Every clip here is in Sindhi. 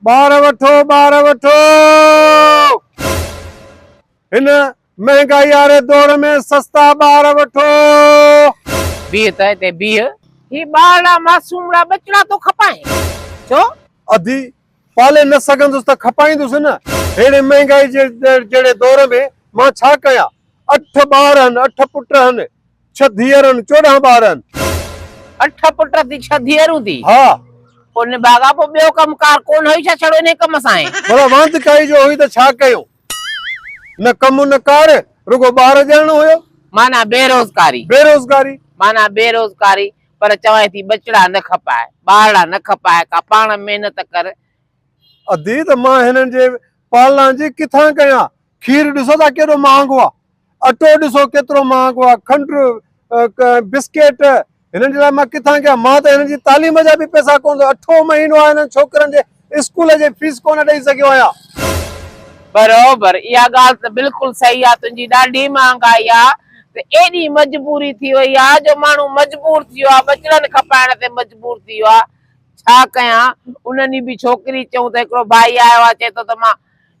ٻار وٺو ٻار وٺو هن مهنگائي واري دور ۾ سستا ٻار وٺو. بيهه ته هتي بيهه. هي ٻارڙا معصومڙا ٻچڙا ٿو کپائين ڇو؟ ادي پالي نه سگهندس ته کپائيندس نه. ههڙي مهنگائي جهڙي دور ۾ مان ڇا ڪيان؟ اٺ ٻار هن، اٺ پٽ هن، ڇهه ڌيئر هن، 14 ٻار هن. اٺ پٽ ٿي ڇهه ڌيئرون ٿي. ها. پوء نڀاڳا پوء ٻيو ڪم ڪار ڪونه هئي ڇا ڇڙو انهي ڪم سان آهين؟ ڀلا واندڪائي جو هئي ته ڇا ڪيون؟ نه ڪم نه ڪار، رڳو ٻار ڄڻڻو هيو. معنيٰ بيروزگاري. بيروزگاري. معنيٰ بيروزگاري، پر چوانء ٿي ٻچڙا نه کپاء، ٻارڙا نه کپاء، ڪا پاڻ محنت ڪر. ادي ته مان هنن جي پالنا جي ڪٿان ڪيان؟ کير ڏسو ٿا ڪيڏو مهانگو آ، اٽو ڏسو ڪيترو مهانگو آ، کنڊ، بسڪيٽ، هنن جي لاء مان ڪٿان ڪيان؟ مان ته هنن جي تعليم جا به پئسا ڪونه ٿو، اٺون مهينو آهي هنن ڇوڪرن جي اسڪول جي فيس ڪونه ڏئي سگهيو آهيان. بروبر اها ڳالهه ته بلڪل صحيح آ تنهنجي ڏاڍي مهانگائي آ ته ايڏي مجبوري ٿي وئي آ جو ماڻهو مجبور ٿي ويو آ ٻچڙن کپائڻ تي مجبور ٿي ويو آ ڇا ڪيان ان ڏينهن به ڇوڪري چئون ته هڪڙو ڀائي آيو آ چئي ٿو ته مان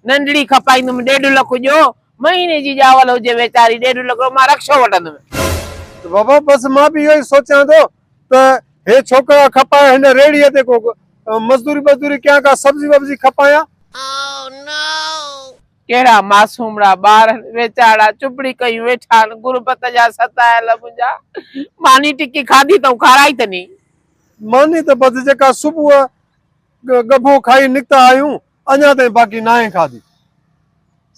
ننڍڙي کپائيندم ڏيڍ لک ڏيو مهيني جي ڄاول هجي ويچاري ڏيڍ لک مان رڪشو وٺندم. ته بابا بس مان به اهو ئي سوچيان ٿو ته هي ڇوڪرا کپايان هن ريڙهيء تي ڪو مزدوري بزدوري ڪيان ڪا سبزي وبزي کپايان. ڪهڙا معصومڙا ٻار آهن ويچارا چپڙي ڪيون ويٺا آهن غربت جا ستايل منهنجا ماني ٽڪي کاڌي اٿئون کارائي اٿني. ماني ته بس جيڪا صبح ڳڀو کائي نڪتا آهيون، اڃا تائين باقي ناهي کاڌي.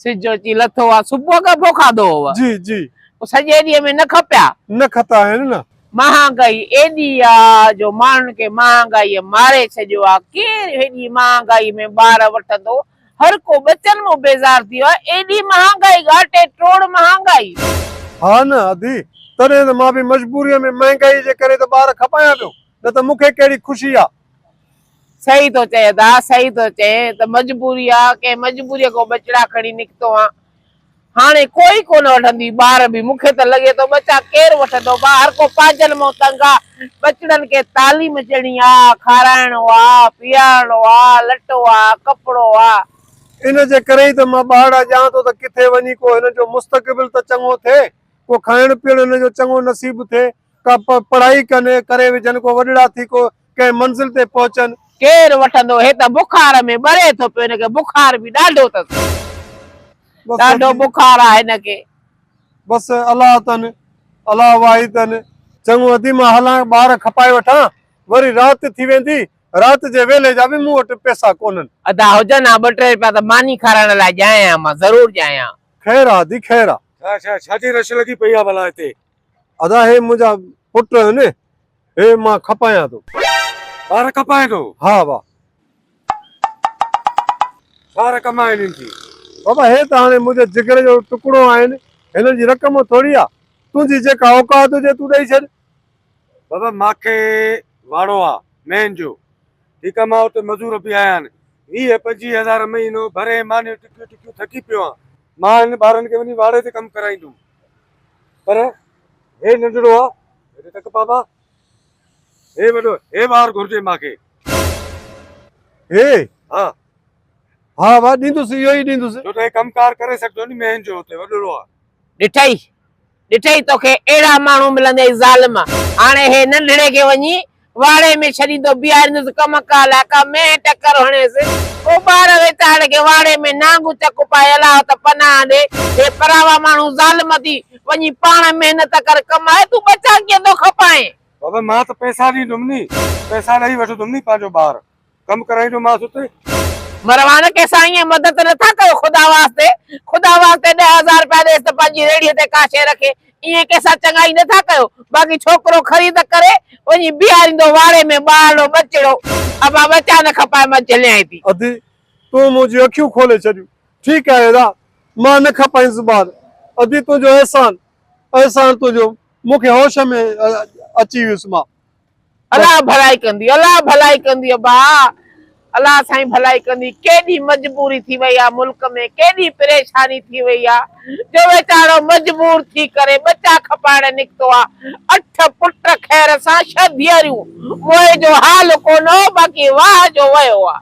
سج اچي لٿو آ، صبح ڳڀو کاڌو هو. جي جي. پوء سڄي ڏينهن ۾ نه کپيا؟ نه کتا آهن نه. مهانگائي ايڏي آ جو ماڻهن کي مهانگائيء ماري ڇڏيو آ. ڪير هيڏي مهانگائي ۾ ٻار وٺندو؟ هر ڪو ٻچن مون بيزار ٿي ويو آ. ايڏي مهانگائي، ڳاٽي ٽوڙ مهانگائي. ها نه ادي، تڏهن ته مان به مجبوريء ۾ مهنگائيء جي ڪري ته ٻار کپايان پيو، نه ته مون کي ڪهڙي خوشي آ. صحيح ٿو چئين ادا صحيح ٿو چئين ته مجبوري آ ڪنهن مجبوريء کان ٻچڙا کڻي نڪتو آن هاڻي ڪوئي ڪونه وٺندي ٻار به مون کي ته لڳي ٿو ٻچا ڪير وٺندو ڀا هر ڪو پنهنجن مون تنگ آ ٻچڙن کي تعليم ڏيڻي آ کارائڻو آ پيارڻو آ لٽو آ ڪپڙو آ. ان جي ڪري ئي ته مان ٻارڙا ڄان ٿو ته ڪٿي وڃي ڪو هنن جو مستقبل ته چڱو ٿئي ڪو کائڻ پيئڻ هنن جو چڱو نصيب ٿئي ڪا پڙهائي ڪن ڪري وجهن ڪو وڏڙا ٿي ڪو ڪنهن منزل تي پهچن. ڪير وٺندو هي ته بخار ۾ ٻري ٿو پيو هن کي بخار به ڏاڍو اٿس ڏاڍو بخار آ هن کي. بس الله اٿن الله واهي اٿن. چڱو ادي مان هلان ٻار کپائي وٺان وري رات ٿي ويندي رات جي ويلي جا به مون وٽ پئسا ڪونهن. ادا هجن ها ٻه ٽي رپيا ته ماني کارائڻ لاء ڏيانء ها مان ضرور ڏيانء ها. خير آ ادي خير آ. ڇا ڇا ڇا جي رش لڳي پئي آ ڀلا هتي. ادا هي منهنجا پٽ آهن هي مان کپايان ٿو. ٻار کپائين ٿو؟ ها وا. ڇا رقم آهي هنن جي؟ بابا هي ته هاڻي منهنجي جگر جو ٽڪڙو آهن هنن جي رقم ٿوري آ تنهنجي جيڪا اوقات هجي تون ڏئي ڇڏ. بابا ماکي واڙو آ مين جو ٺيڪ آ مان اتي مزور به آهيان 20 25 هزار مهينو ڀري مانيون ٽڪيون ٽڪيون ٿڪي پيو آهيان مان هن ٻارن کي وڃي واڙي تي ڪم ڪرائيندم پر هي ننڍڙو آ هيڏي تڪ بابا هي وڏو هي ٻار گهرجي ماکي. هي ها ها وا ڏيندس اهو ئي ڏيندس. ڇو ته هي ڪم ڪار ڪري سگهندو ني مين جو اتي وڏڙو آ. ڏٺئي ڏٺئي توکي اهڙا ماڻهو ملندئي ظالم هاڻي هي ننڍڙي کي وڃي واڙي ۾ ڇڏيندو بيهاريندس ڪم ڪار لاء ڪا مينهن ٽڪر هڻيس ڪو ٻار ويچاري کي واڙي ۾ نانگ چڪ پائي الله ته پناهه ڏي هي پراوا ماڻهو ظالم ٿي وڃي پاڻ محنت ڪر ڪمائي تون ٻچا ڪيئن ٿو کپائين. بابا مان ته پئسا ڏيندم ني پئسا ڏئي وٺندم ني پنهنجو ٻار ڪم ڪرائيندومانس اتي. مروان ڪنهن سان ائين مدد نه ٿا ڪيو خدا واسطي خدا واسطي 10,000 رپيا ڏيس ته پنهنجي ريڙهي تي ڪا شيء رکي ائين ڪنهن سان چڱائي نه ٿا ڪيو باقي ڇوڪرو خريد ڪري وڃي بيهاريندو واڙي ۾ ٻارڙو ٻچڙو ابا ٻچا نه کپائي مان جهليائين ٿي. ادي تون منهنجون اکيون کولي ڇڏيون ٺيڪ آهي ادا مان نه کپائينس ٻار ادي تنهنجو احسان احسان تنهنجو مون کي هوش ۾ اچي ويس مان. الله ڀلائي ڪندي الله ڀلائي ڪندي ابا الله سائين ڀلائي ڪندي ڪيڏي مجبوري ٿي وئي آ ملڪ ۾ ڪيڏي پريشاني ٿي وئي آ جو ويچارو مجبور ٿي ڪري ٻچا کپائڻ نڪتو آ اٺ پٽ خير سان ڇهه ڌيئريون موئي جو حال ڪونه هو باقي واهه جو ويو آ.